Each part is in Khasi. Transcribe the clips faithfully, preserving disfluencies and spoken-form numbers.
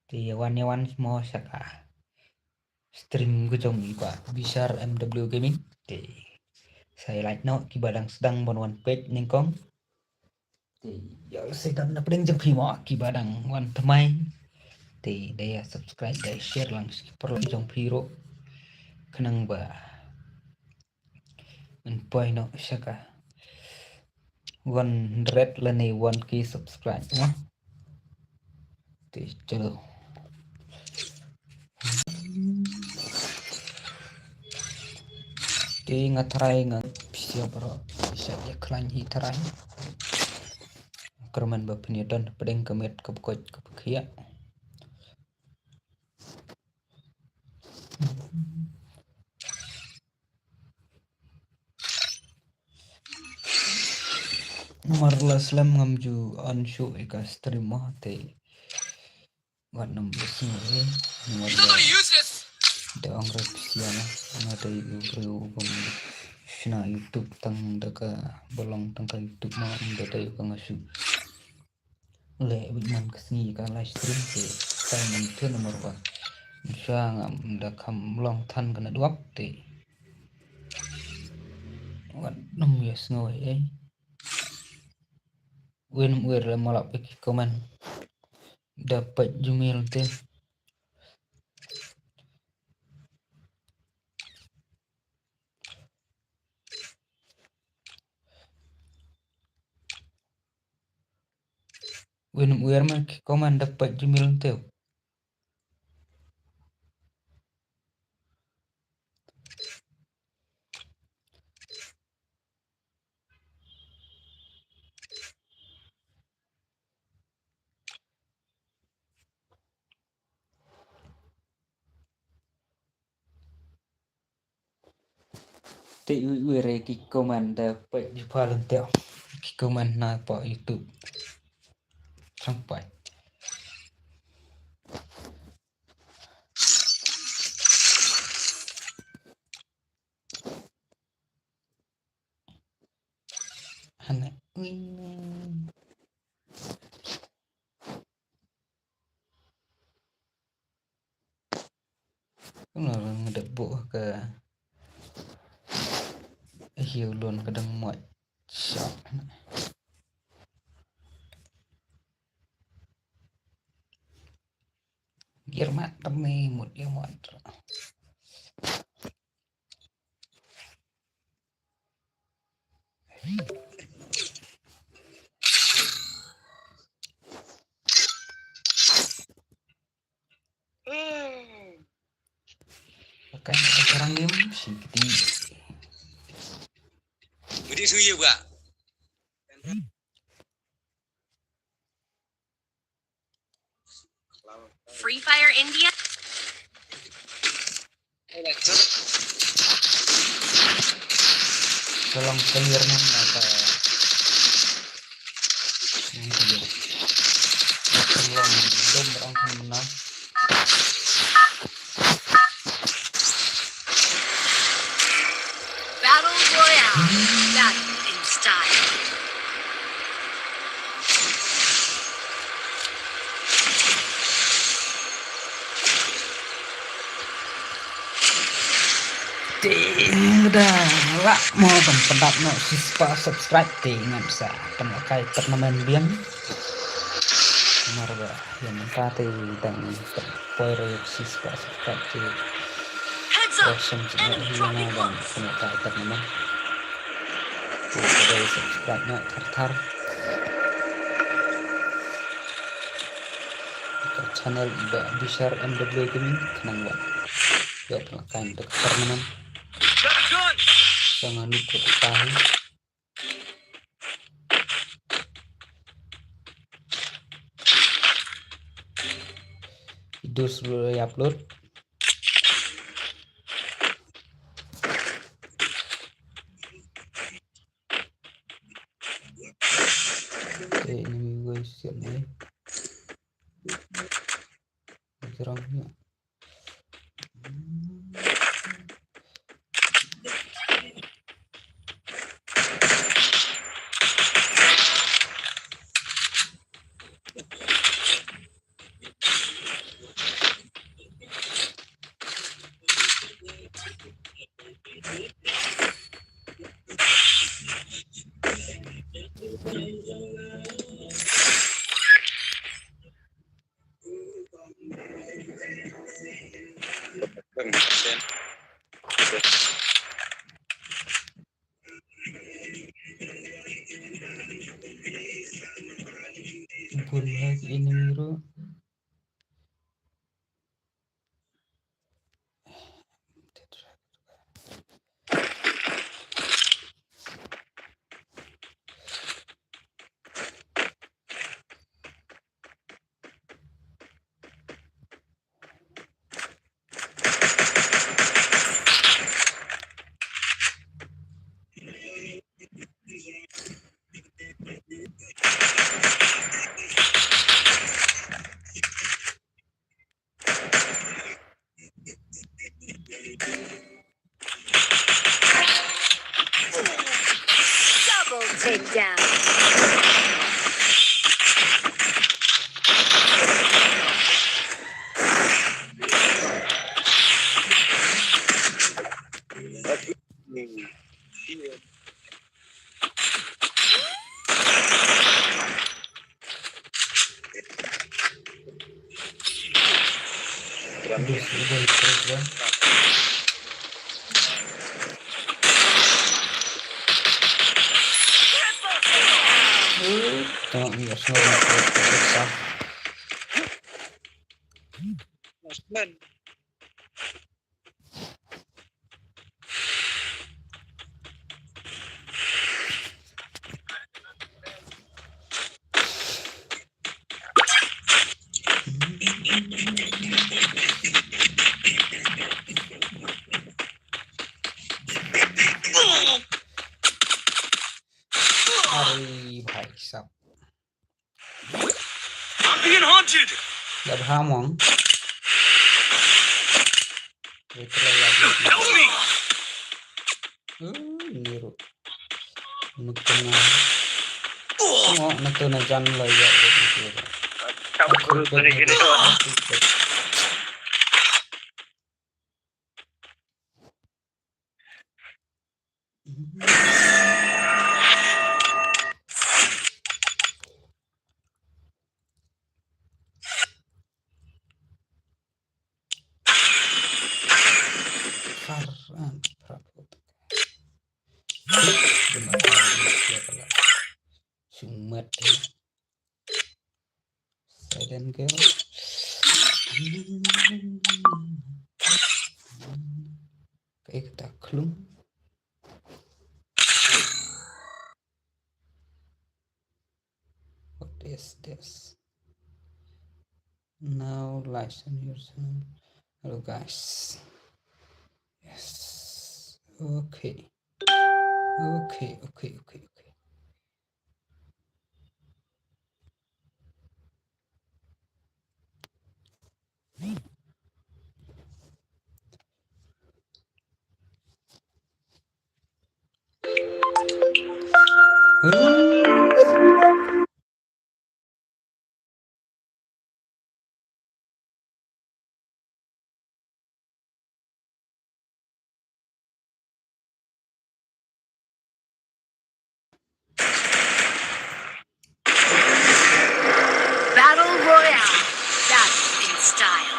Te ïa wan ïa wan mo sha ka stream ka jong i Bah Bishar M W Gaming. Te sa ïa like noh kiba dang sdang ban wan peit nyngkong. Te ïa sa ïa na pdeng jong phi mo kiba dang wan thymmai. Te da ïa subscribe da ïa share lang sha ki paralok jong phi ruh. Khnang ba yn poi noh sha ka one hundred lane one K subscribe mo. Te chalo. Te nga try nga pisa baroh pisa ïa khlaiñ hi try. Kyrmen ba phin ïa don pdeng ka met ka bkoit ka bkhiah. Namar la slem ngam ju on shuh ïa ka stream mo te. Wat nam bes ngi eh. Namar la da ong rep sian na nga dei u briew bym shna YouTube tang da ka ba long tang ka YouTube mo, ym da dei ka nga shu leh wik man ka sngi ka live stream te. Time mynta namar ba sha ngam da kham long than ka network te. Wat nam ïa sngew eh. Win win la malap ki comment. Da peit Gmail te. Win win ma ki comment da peit Gmail te. Te u u re ki comment da peit ju pha lem te. Ki comment na pa YouTube. Sampai. Hana. Ui. Kumno nga dep buh ka hiu lun ka dang muat. Shot. Gear mat tam ni mut gear mat. Pakai sekarang game si keti. Mudi suye ba. Free Fire India. Tolong clear nih apa. Ini dia. Tolong dom orang kan menang. Battle Royale. Battle in style. Te nga da lah mo ban pyndap noh shispah subscribe te ngan sa pynlehkai tournament biang. Namar ba ïa mynta te dang poi ruh shispah subscribe te. Heads up! Enemy dropping bombs. Ïa nga ban pynlehkai tournament. Te ka dei subscribe noh thar thar. Ka channel i Bah Bishar M W Gaming khnang ba ïoh pynlehkai da ka tournament. Sa nga nud ka kata hi. Idus lu ïa upload. Te ini minggu siap ni. Jarang ni. Full hack ini ruh. Double takedown. Disable terus dah. Uh, tengok ni, Arsenal nak terus susah. Arsenal. अरे भाई साहब। I'm being hunted. Abraham Wong. Help me. Uh, niru. Nukuna. Oh, nukuna jan lo ya. Campur dari gini. Sumet. Silent girl. Kaei kata klung. What is this? Now license yourself. Hello guys. Yes. Okay. Okay, okay, okay, okay. Battle Royale. Battle in style.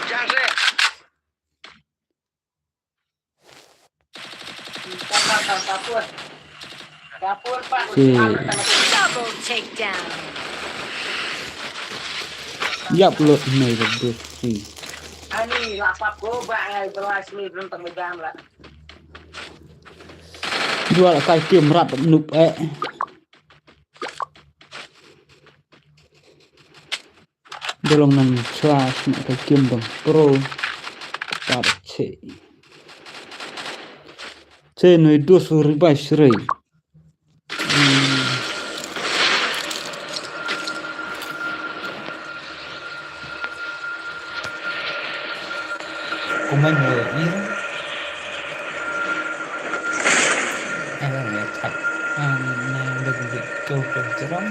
Double takedown. Yap, lut, mei, lut, lut, si. Ani lapap ko ba ngai belas ni belum tengah jam lah. Jual kai kim rat nup, eh. Dolong nang sla sna kai kim dong pro. Par che. Che noi dos ribai srei. Comment, euh, ir. Ah, tak. Ah, na, na, na, go, go, jerong.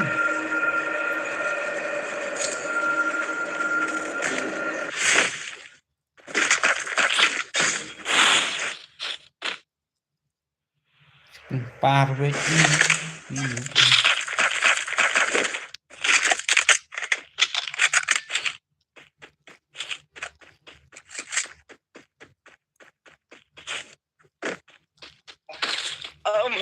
Par wet. Um,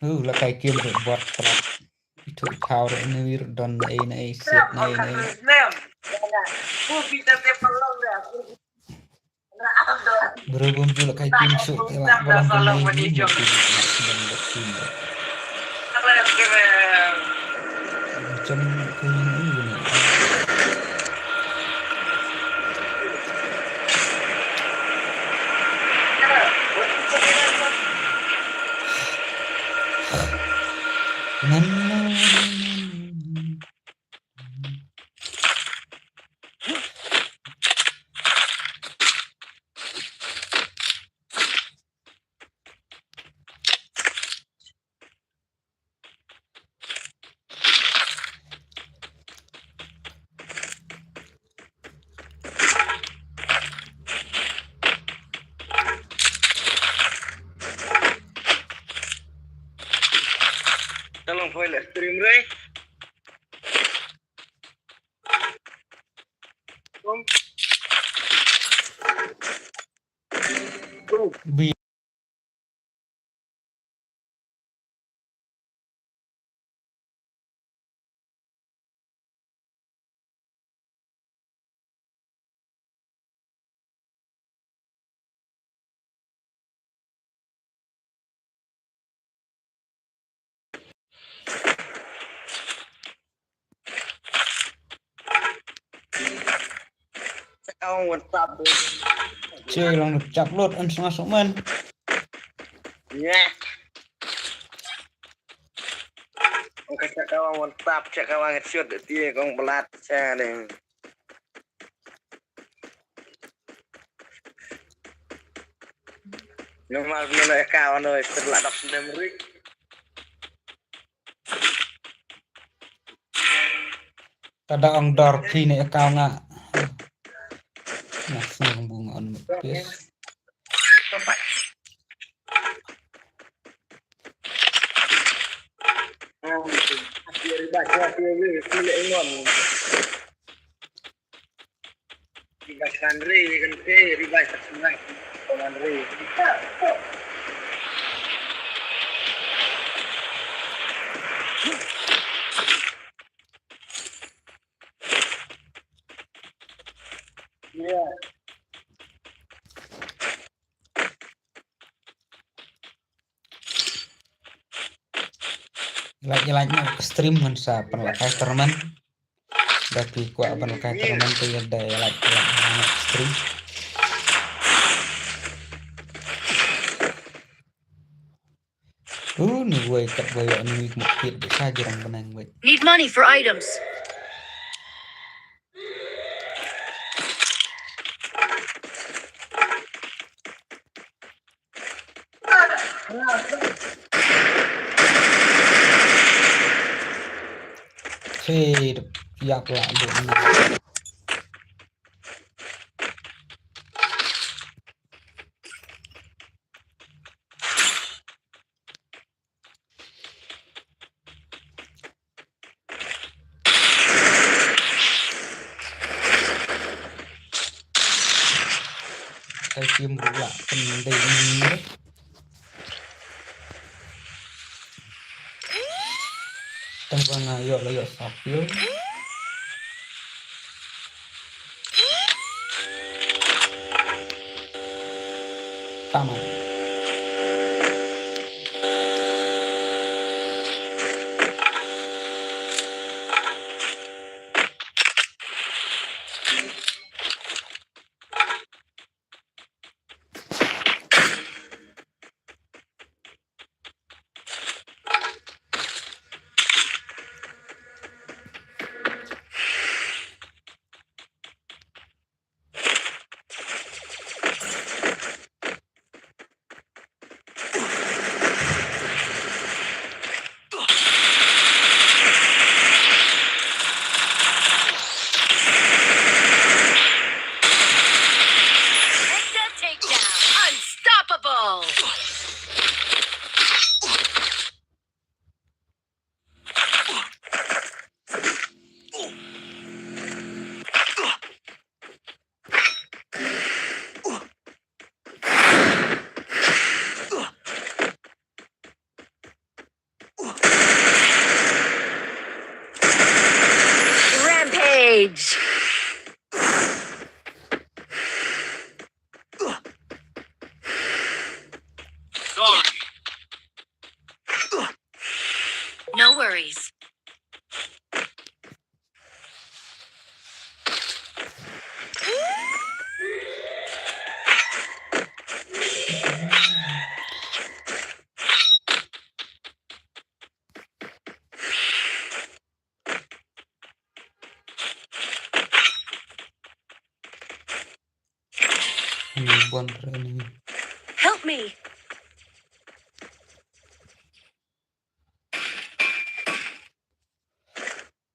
Uh, la kai kim ruh bot prat. Itu kau ruh ni wir don na ei na ei siat na ei na ei. Bro bum ju la kai kim suk te la balang kan ni ni mo kim na sedang dok kim. Macam kayak ini gini. Tolong foil stream re. Bi- Che long chap lut an sma sumen. Nya. Ong ka chak kawang wan tap chak kawang headshot dia kong belat cha ding. Normal bela ka wan oi terlak dok sendem rik. Tada ong dor kini account nga. Nga sneng bunga on mepis. Like, like noh stream ngan sa pynlehkai tournament. Da phi kwah pynlehkai tournament te ïa da like, like noh stream. Uh, ni wei kat wei ni wei mukit de sa jirang benang wei. Need money for items. Hey, yak lah. Kai kim ruh lah pynbeit ni. Tang ba nga ïoh la ïoh sap ïoh. Tama. Unstoppable! Age. Sorry. No worries. Help me.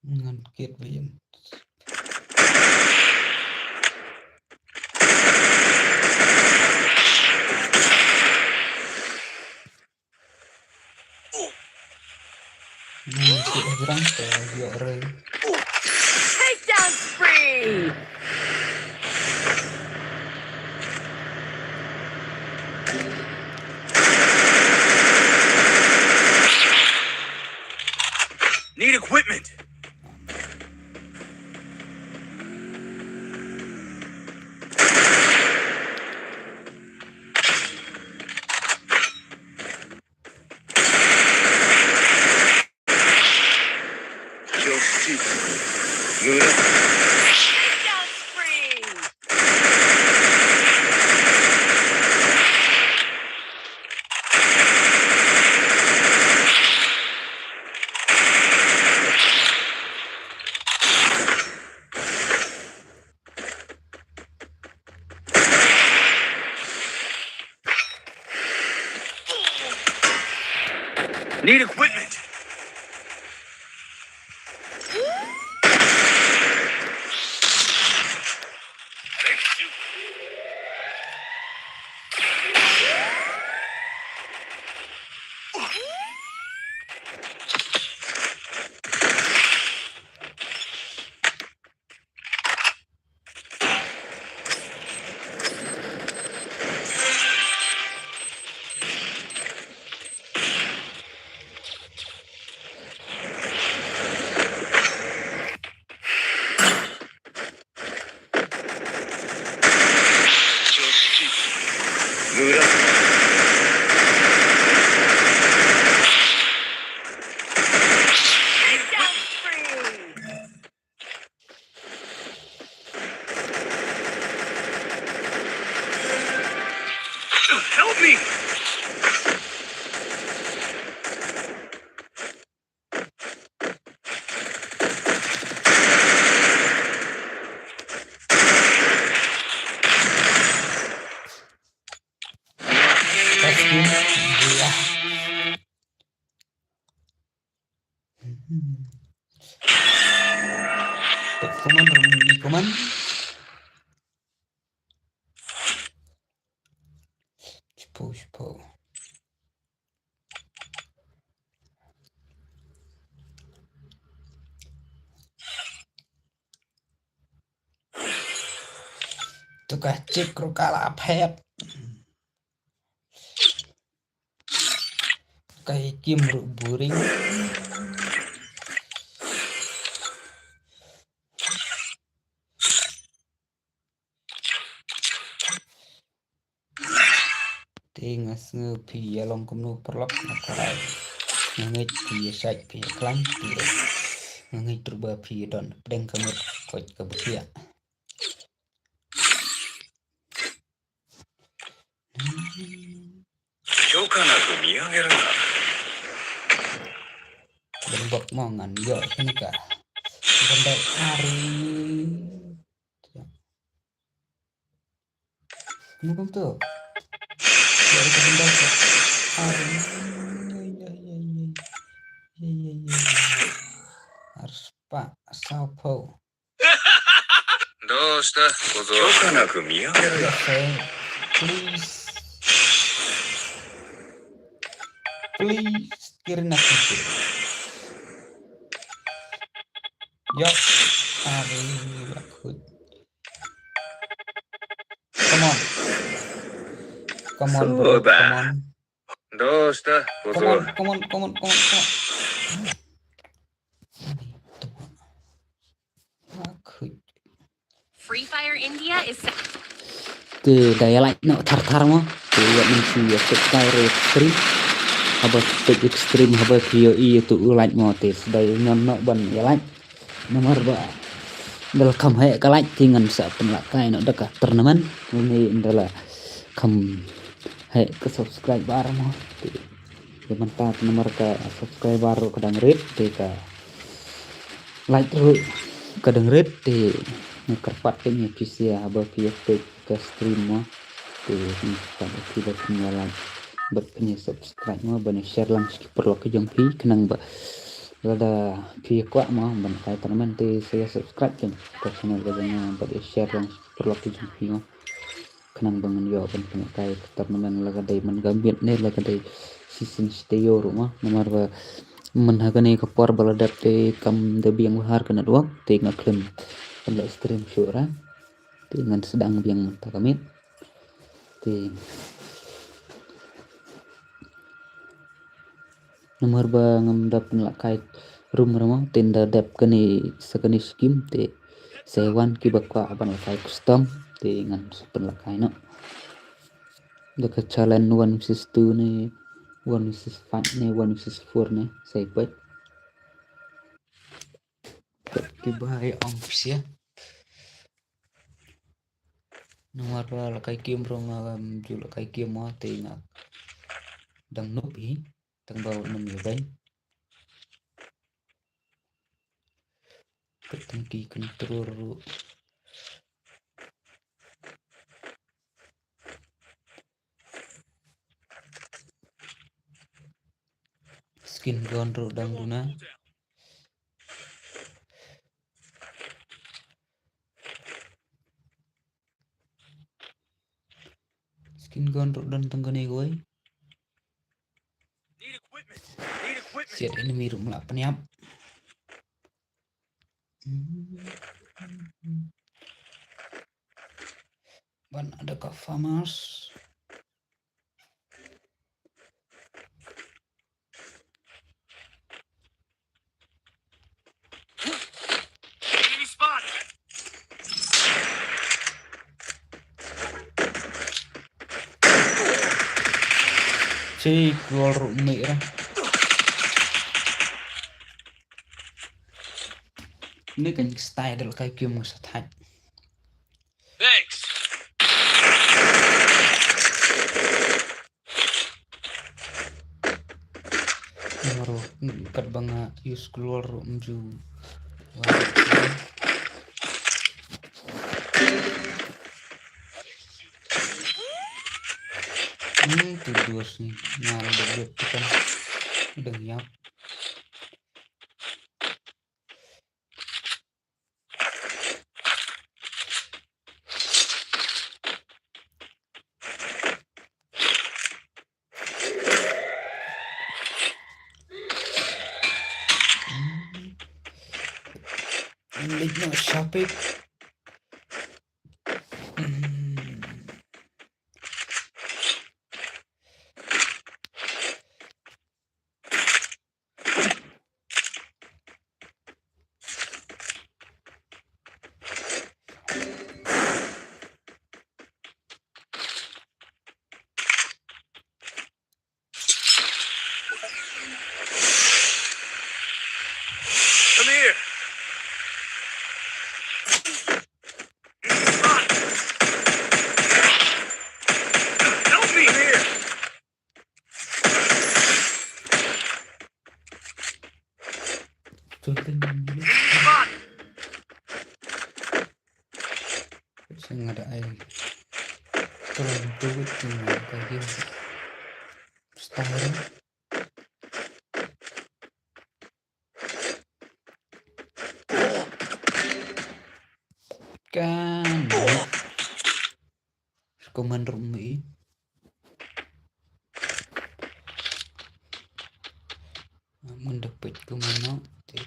Ngan kit ba ïa ngan kit ba rang te ïoh rei. Takedown spree. Need equipment. Need equipment. Help me! First game. Iya. Tek kuman, rung ni kuman. Shiphew, shiphew. Tu ka chik ruh ka la phet. Ka ïakim ruh boring. Te nga sngew phi ïa long kumno paralok, nga tharai. Nga ngeit phi ïa shait, phi ïa khlaiñ, phi ïa, nga ngeit ruh ba phi ïa don pdeng ka met koit ka bthiah. Ban bok mo ngan ïoh kane ka bandai ari. Kumno kumto? Ïoh ka bandai ka ari. Ar spah sawphew. Dosta, kozo. Please. Please, kiri na kiri. Ïoh. Ari, la khut. Come on. Come on, bro. Come on. Dosta, come on, come on, come on, come on, come on. Ani, tama. Aku. Free Fire India is Te da ïa like noh thar thar mo. Te ïa min shu ïa subscribe re stream. Haba peit stream haba phi ïohi ïa tu u like mo te sdei ñion noh ban ïa like. Namar ba da la kham heh ka like te ngan sa pynlah kai noh da ka tournament. Ni da la kham heh ka subscriber mo. Te ïa mynta namar ka subscriber ruh ka dang rit te ka like ruh ka dang rit te nga kyrpad ka ïa phi sha haba phi ïa peit ka stream mo. Te nga kyrpad ïa phi ba phin ïa like bad phin ïa subscribe mo ban ïa share lang sha ki paralok ki jong phi khnang ba lada phi ïa kwah mo ban kai tournament te sa ïa subscribe jong ka channel ka jong nga bad ïa share lang sha ki paralok ki jong phi mo. Khnang ba ngan ïoh ban pynlehkai ka tournament la ka dei man ka miet ne la ka dei season sha taïew ruh mo. Namar ba man ha kane ka por ba la dep te kam da biang bha ka network te nga khlem pynleh stream shuh ra. Te ngan sdang biang mynta ka miet. Te namar ba ngam da pynlehkai room ra mo te nda dep kane sa kane skim te sa wan kiba kwah ban lehkai custom te ngan sa pynlehkai noh. Da ka challenge one versus two ne, one versus five ne, one versus four ne sa ïa peit. Kiba ïa ong phi sha Namar ba lehkai game ruh ngam ju lehkai game mo te nga dang noob hi tang ba nym ïa beiñ. Peit tang ki control ruh. Skin gun ruh dang duna. Skin gun ruh don tang kane kawei. Siat enemy ruh mlah pynïap. Ban ada ka farmers. Enemy spotted. Cik, gol ruh mih dah. Ni kan style dah kai kium ngan sa thait. Thanks. Maro, kat ba nga use glor mju. Ni tu dua sini. Nga ada dua tekan. Udah ngiap. Leit noh Shapik. Come here. Help me. Come here. Enemy spotted. Sing ada ai. Tolong duit ni, kaji. Star. Kan. Commander mi. Mun da peit kumno te.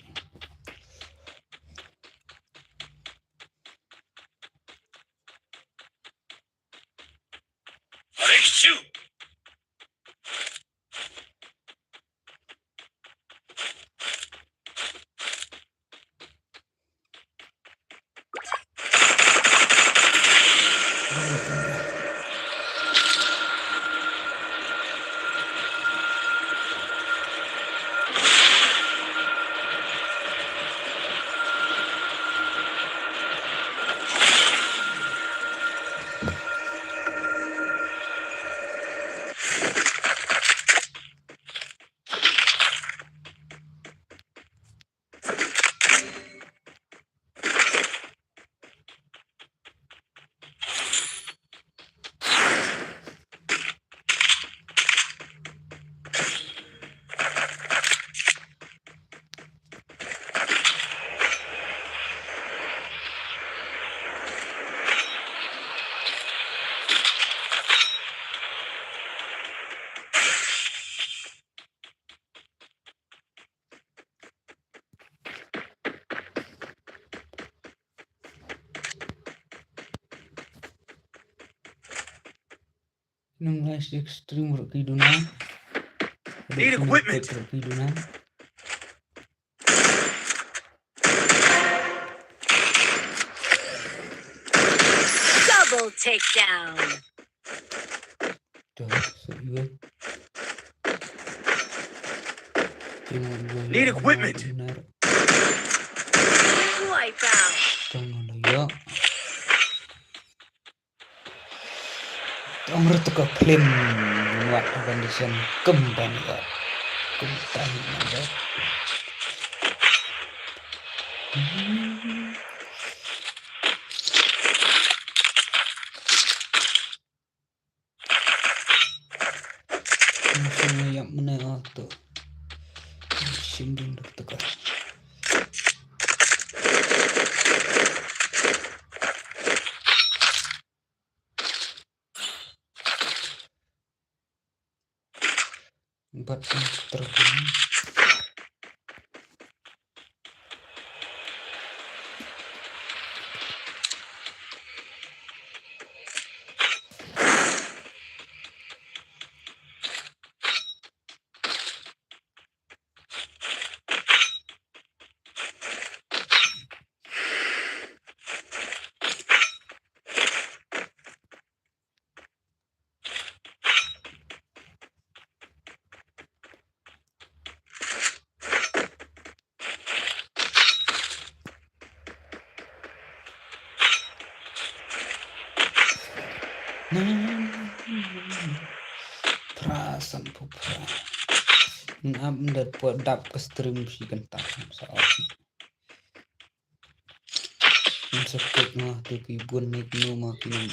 Nang live stream ruh ki duna. Need equipment. Ruh ki duna. Double takedown. Tuh, so iwe. Need equipment. Wipe out. Tang lo ya. Tang ruh ka film. What a condition. Kembang ya. Kembang ya. Hmm. Shin ïap mynne, oh, to. Shin ding duk teka. Bat ter. Phra sanphew phra. Ngam da poi dap ka stream shi kynta sa. Ngin sa peit mo te ki bun ne ki no mo ki nang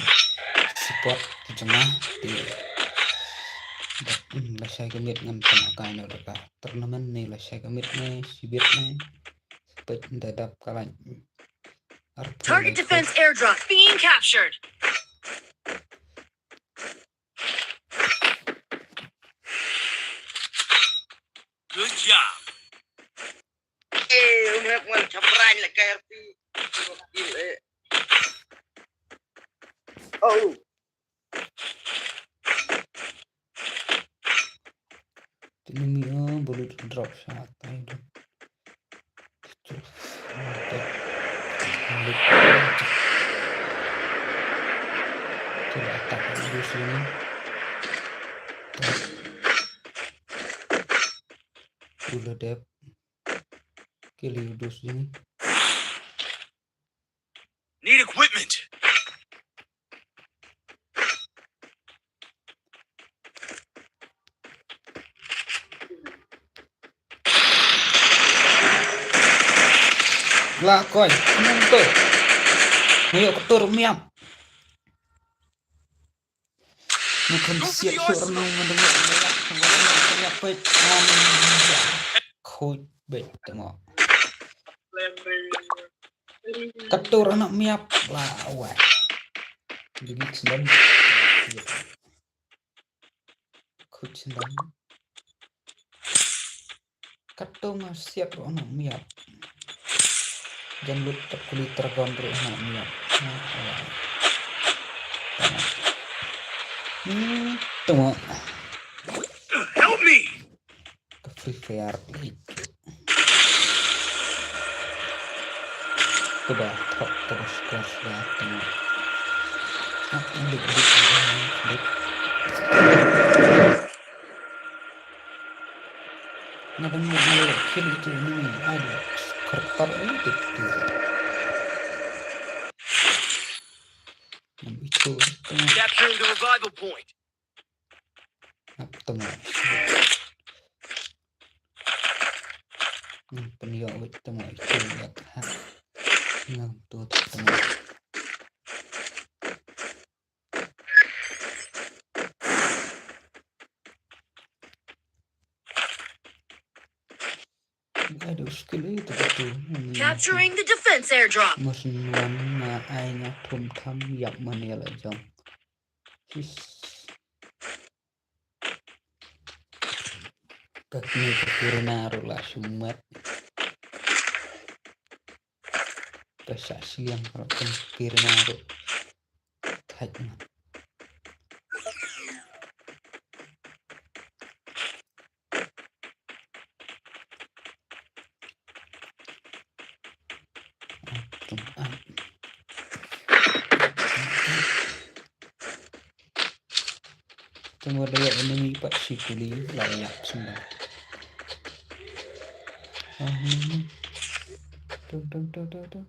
support ki jong nga te. Hmm, lashai ka miet ngan pynkai noh da ka tournament ne lashai ka miet ne shibit ne. Sa peit da dap ka lain. Ar phew. Target defense airdrop being captured. Good job. Eh, um hep ngan chaprang la K R P. Oh. Enemy, oh, bullet drop shot. I don't. Cuba attack dulu sini. Dulu dep. Kill dulu sini. Need equipment. La koi, nang tu. Ayo ketur miap. Nukhan siat tu renung mendengar miap, miap pet. Khuid bet tengok. Ketur anak miap la wah. Jadi sendam. Khuid sendam. Katto nga siat ruh nga miat. Jan lut kat kuli tergon ruh nga miat. Hmm, tengok. Help me. Ka Free Fire lagi. Ka ba thok ka ba skor ba tengok. Ah, ini dik dik dik. Nga dang mut nga leh kill ïa utu u enemy. Ai, kyrpad ïa utu. Ngam ïohi utu. Capturing the revival point. Hap tang. Ngam pynïoh wit tang, ïa ka hap. Ngam tu tang. Ai, da u skill ïa tu tu. Capturing the defense airdrop. Mos wan nga ai nga thum tham ïap man ïa la jong. Sis. Ka kni ka kirna ruh la sum met. Ka sa siang ruh ka kirna ruh. Thait man. Tang wada ïa enemy pat shi kuli la ïap sumba. Ah, ni, ni. Tung, tung, tung, tung, tung.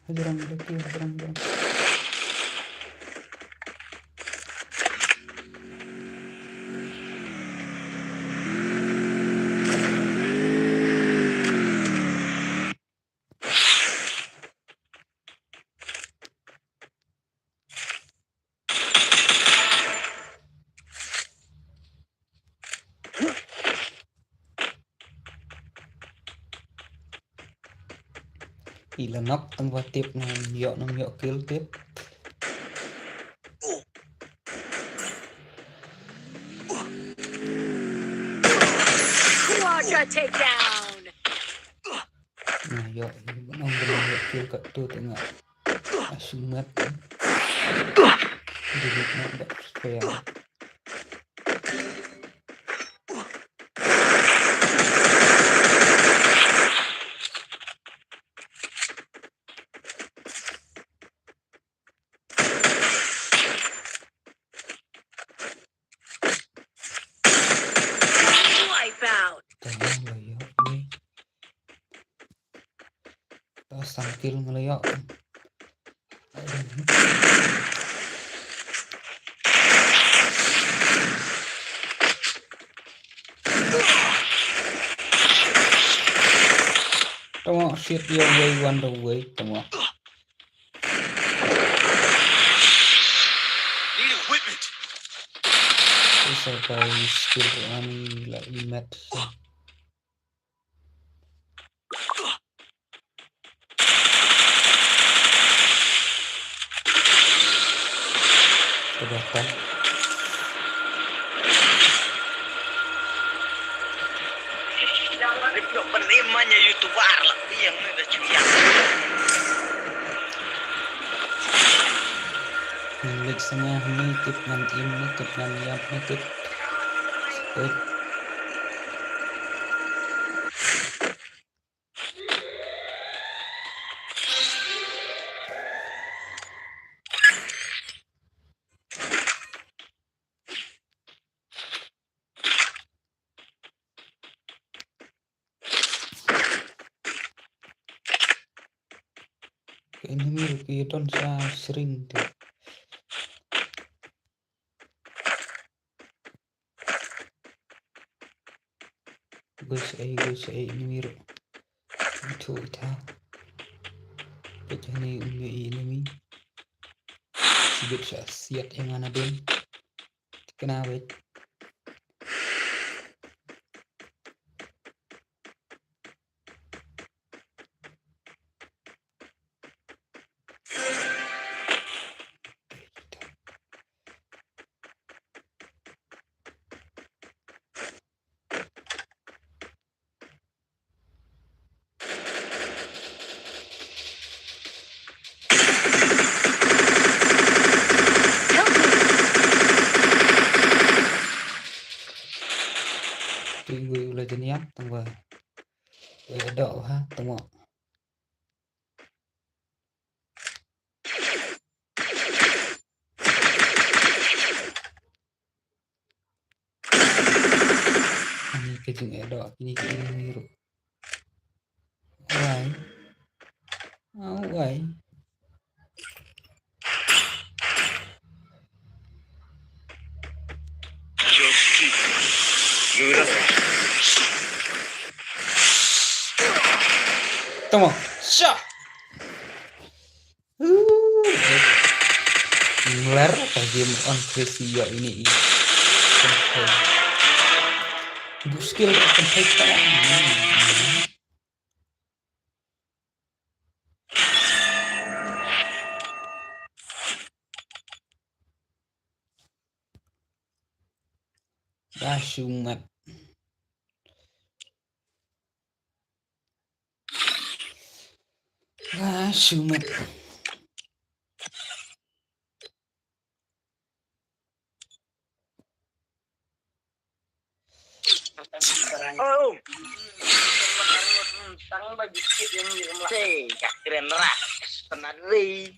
Hajrang, hajrang, hajrang, hajrang. I la nok tang ba tip ngan ïoh nang ïoh kill tip. Quadra takedown. Nga ïoh nang ïoh kill kat tu tengah. Asum mat. Dili nak dak fair. Wipeout. Tang ba ïoh ni. Ta sangkil ngelio. Tamo shit, yo, way, one the way, tamo. Need equipment. Isa kai skill ani la imat. Kedaton. Ri pynlong pynlima ïa YouTuber la biang ni da chuyang. Leit sngewbha ni tip ngan im ni tip ngan ïap ni tip. Tip. Ka enemy ruh ki don sa sring te. Guys, ai, guys, ai, enemy ruh. Itu ita. Pejani enemy, enemy. Sibit sa siat yang ana den. Tikna wait. Tui wei u la jin ïap tang ba. Wei doh ha tang ba. Ani ka jingeh doh kini ki enemy ruh. Wai. Au wai. Tama. Sha. Ngler ka game on crazy ya ini i. Buskil kan hai ta. Dah sumat. Dah sumat. Oh. Tang ba dikit yang di rumah. Sei, ka kren rak. Penadri.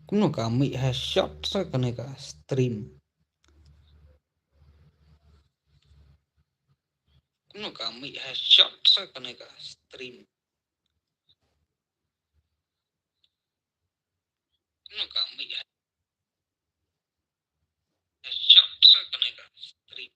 Kumno ka mih ha short sa kane ka stream. Kumno ka mih ha short sa kane ka stream. Kumno ka mih ha short sa kane ka stream.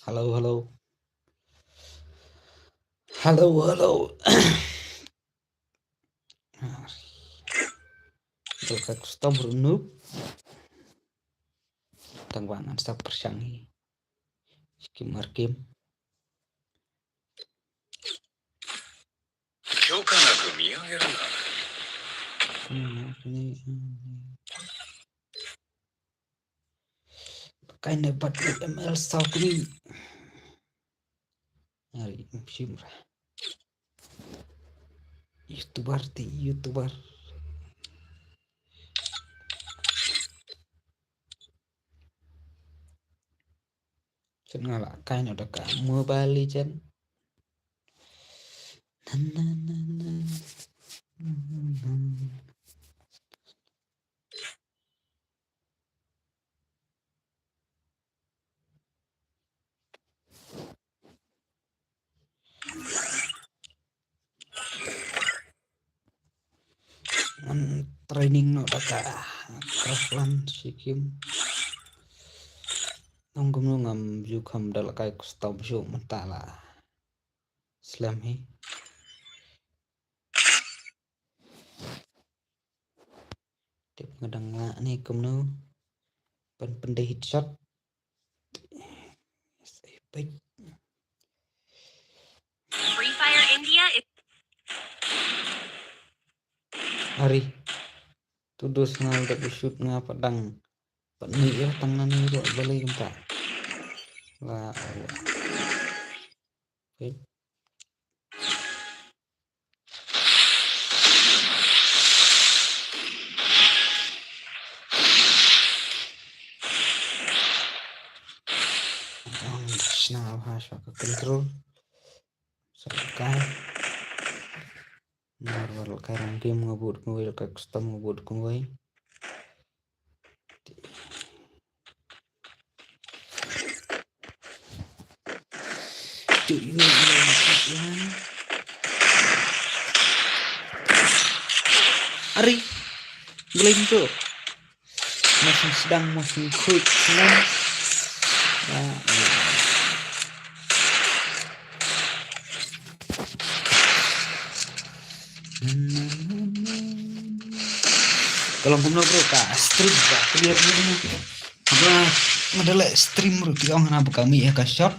Hello, hello. Hello, hello. Dal kai custom ruh noob. Tang ba ngan sa pyrshang hi. Skim ar kim. Kyo kana kumi ya na. Kaine bat M L saw kumi. Ari, shim ra. YouTuber ti, YouTuber. Chen nga la kain da ka Mobile Legend. Na, na, na, na. Ngan training noh da ka Craftland Sikim. Nong kumno ngam ju kham da la kai custom shu mynta la slem hi. Tip nga dang lah ni kumno. Pyn pyndei headshot. Epic. Free Fire India is Ari. Tu dos ngal da shoot nga padang. Pat ni ya tang na ni ro balai kumta. La Allah. Epic. Sna ha sha ka control. Sa kai. Mar war la kai rang game nga bud kumwei, la kai custom nga bud kumwei. Ari, belai tu. Masih sedang, masih khuid, senang. Ya, ya. Kalau kumno bro, ka stream ba clear ni. Apa, ada live stream bro, tiong na ba kami ya ka shot.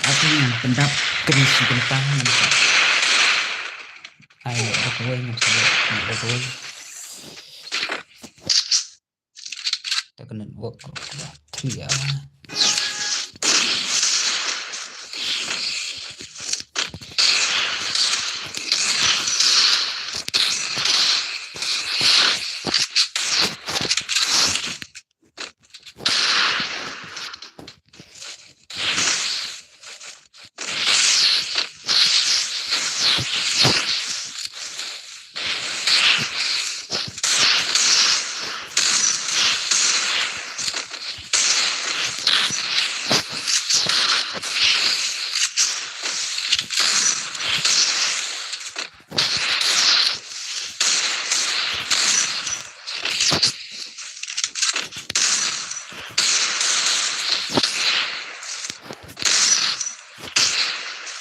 Aku yang pendap kena si kentang. Ai, aku yang sebab, aku. Tak kena work. Iya.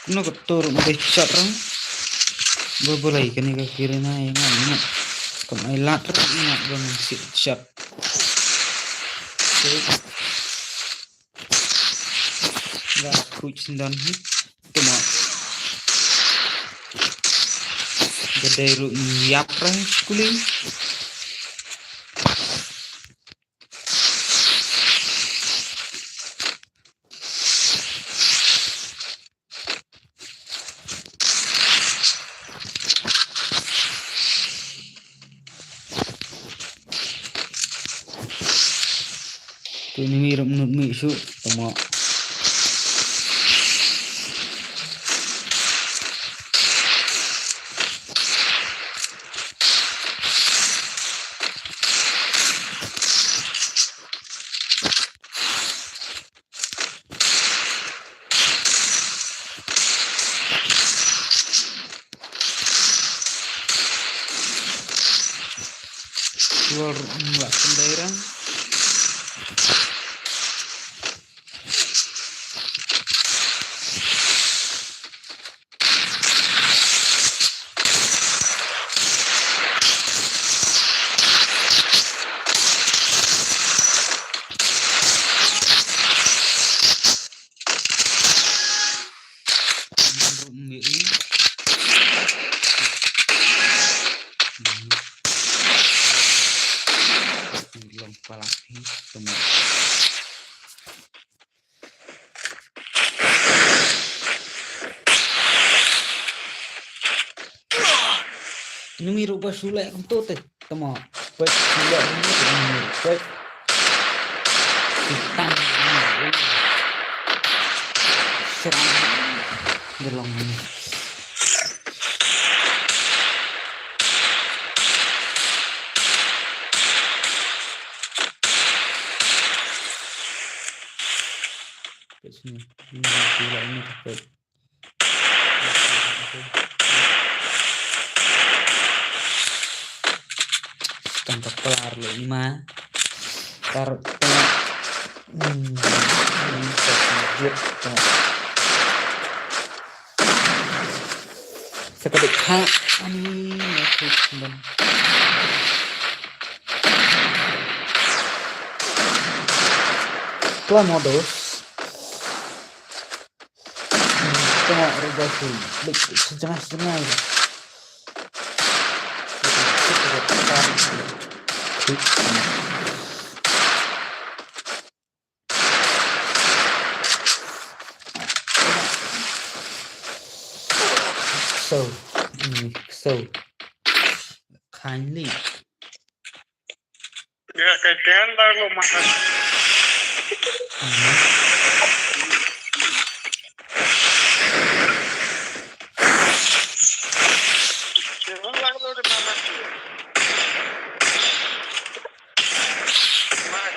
Kumno ka tur ba shot rang. Ba balei kane ka Kirina ïa nga, nga. Kam ai lad rang nga ban sit shot. Ba khuid sendon hi. Tuma. Gadai ruh ïap rang skuli. Tu ni mi ruh mut mi shu tama. Wal ruh la pynda Era. Long pala hi tama. Numi rupa sula kum tu te. Tama. Pet sula ni, pet. Hitam. Serang. Gelong ni. Kat sini. Ini, gila ini, kat. Tang ka pelar le ima. Tar tengah. Hmm. Ini kat sini, tengah. Sa ka dei kha. Ani, okay, dan. Kla modos. Tengah ruga su. Bik, sejengah, sejengah. So, mm, so, kindly. Ya, kasihan lah lu makan. Mhm. Jangan lah lu dimakan. Mas.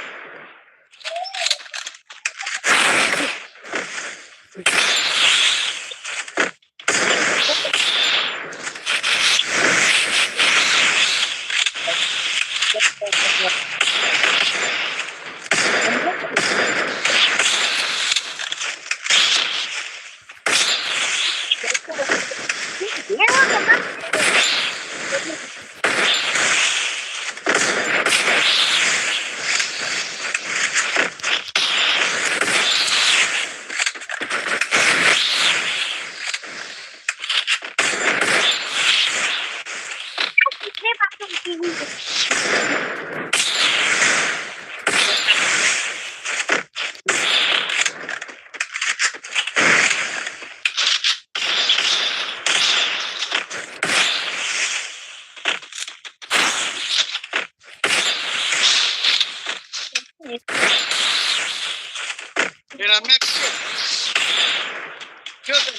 Mira, Max. Yo te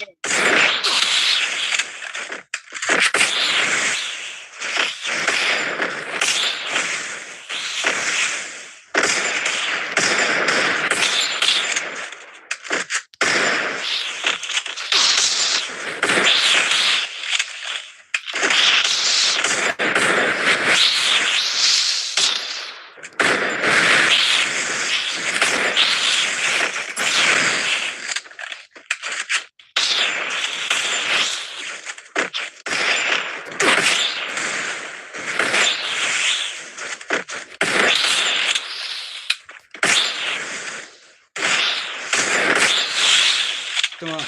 Tama.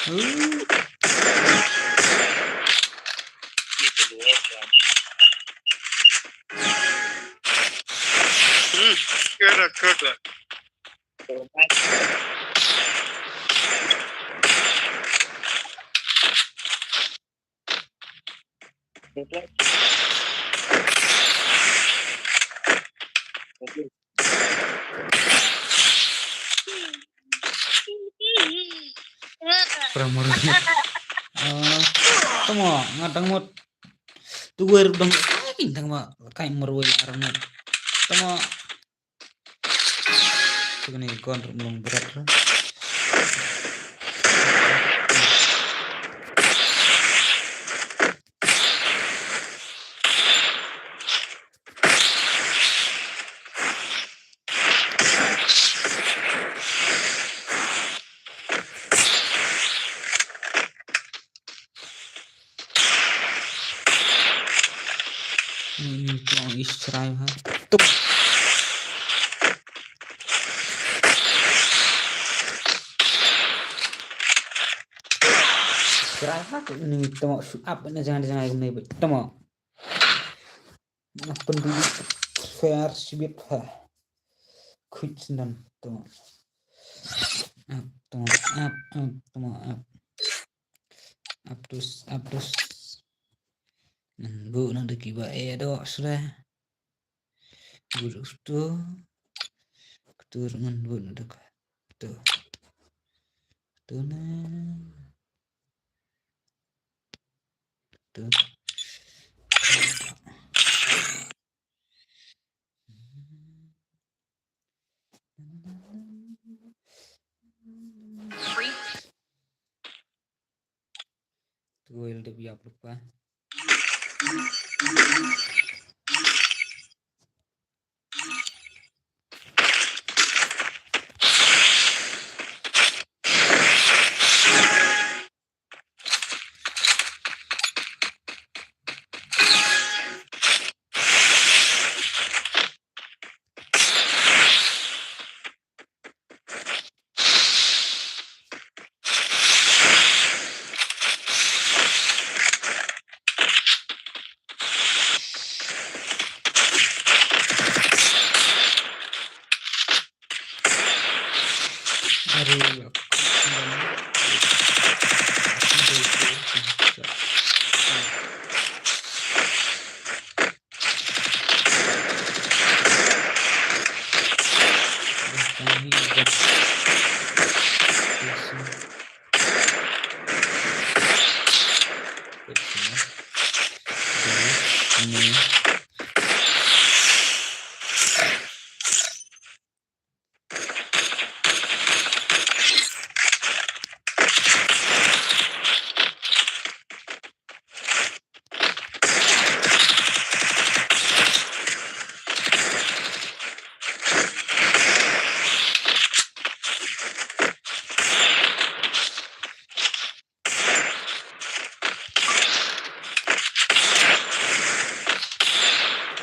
Hmm, good, good. Para marwei. Ah, tama, nga dang mut. Tu wer dang, ai, dang ma, kai marwei arang mut. Tama. Tu kani kon rum long berat lah. Ni, ni, tuang is try ha. Tuk. Try ha, ni tama shoot up na jangan jangan ni tama. Pynbit fair sibit ha. Kuit nan tama. Up, tama, up, up, tama, up. Up tus, up tus. Nan bu nan deki ba e do sre. Bu tu. Ketur nan bu nan dek. Tu. Tu nan. Tu. Tu el de biap lupa.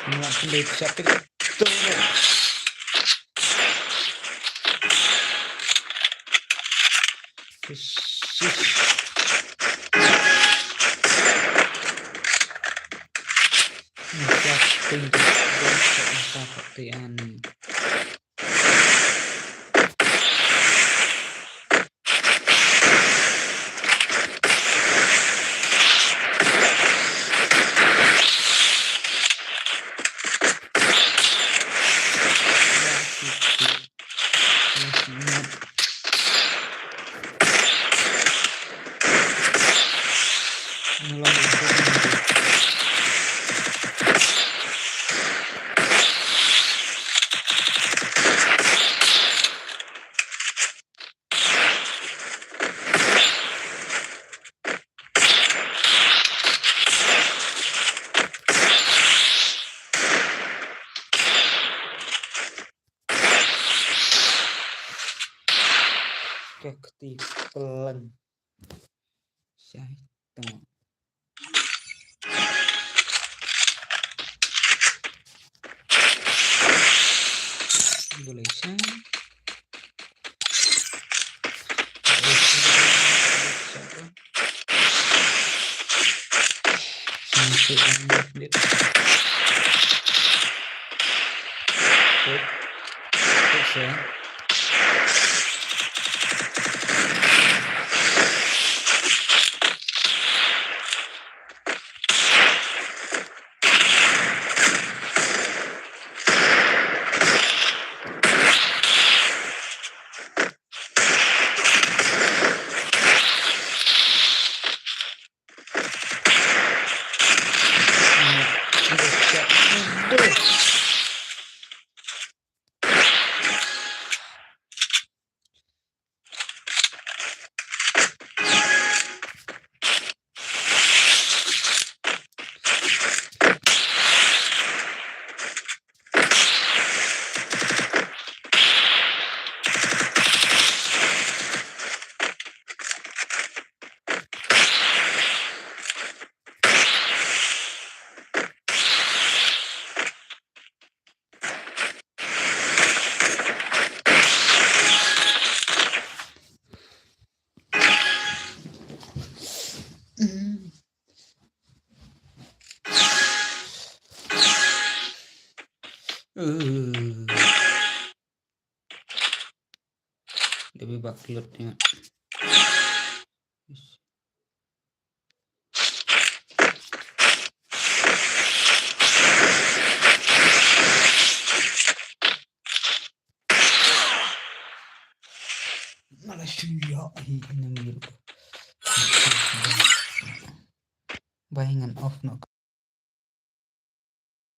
Nga khlei shapit tu. Shish. Nga shapit tu. Nga shapit tu. Ka kti plan. Shai tong. Boleh shai. Good. Good, sir. Eh. Dei ba klut ïa nga. Malaysia hi nang yel. Bai ngan off noh.